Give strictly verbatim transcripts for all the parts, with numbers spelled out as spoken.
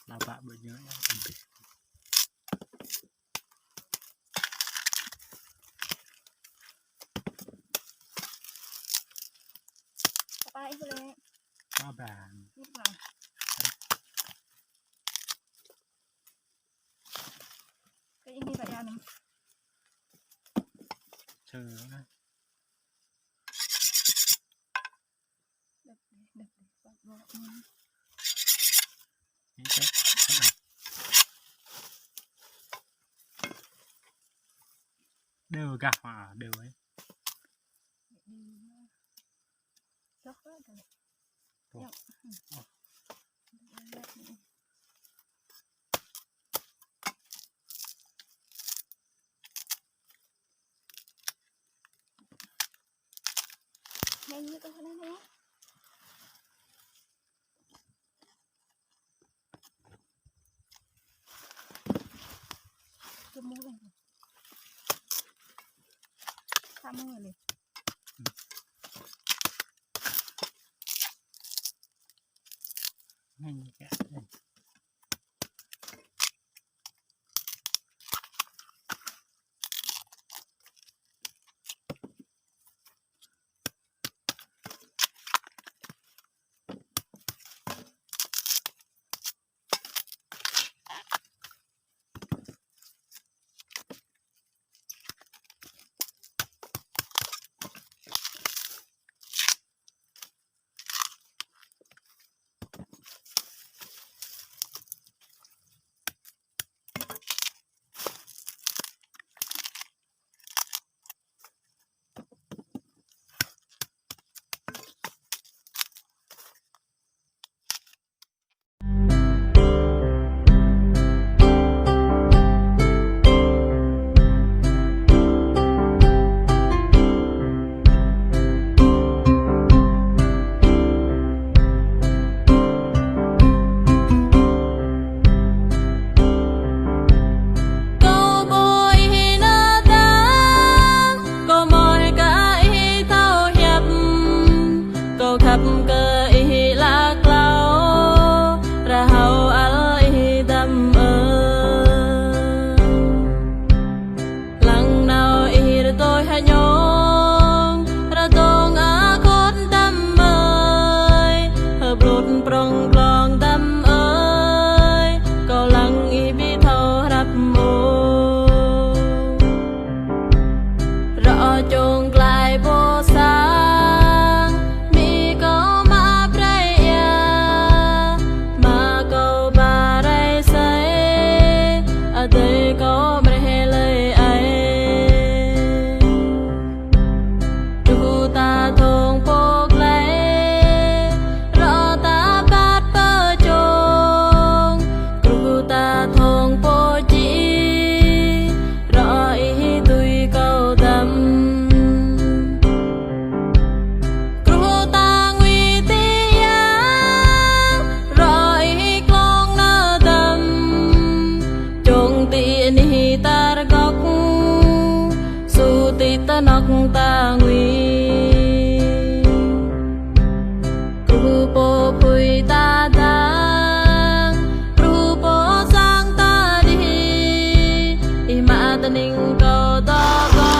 Laba bơ ñu. Papa ih lĕ. Papa. Ih lĕ. Cái ini tak ya nih. Sơ. Đập đi, đập đi, bọt bọt. Đều gah mà, đều ấy. Dốc quá rồi. Ủa. Dốc. Ủa. Nhanh như tôi hôm nay nè. Tôi mua này. Sao mua này? Nhanh như vậy. Kâo ƀuh ih nao dơ̆ng, kâo mơ̆ kơ ih thâo hiăp, kâo khăp kơ ih hlak hlâo, rơhâo ăl ih dăm ơ. Lăng nao ih rơtuih hơñong, rơdong akŏn dăm ơi, hơblŭt prŏng glông dăm ơi, kâo lăng ih ƀu thâo hrăp ôh. Rŏ čong glai pô sang, mĭ kâo mă brơi ia, mă kâo ba rai sai, adơi kâo mreh lơi ai. Truh ta thong pô glai, rŏ ta ƀat pơ čong, truh ta thong pô či, rŏ ih tui kâo dăm. Truh ta ngui ti ia, rŏ ih klong nao dăm. Čong ti anih tar gŏk, su ti tơnŏk ta ngui. Truh pô phui ta dơ̆ng, truh pô sang ta đih, ih mă tơning kâo dŏ gŏ.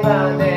Amen.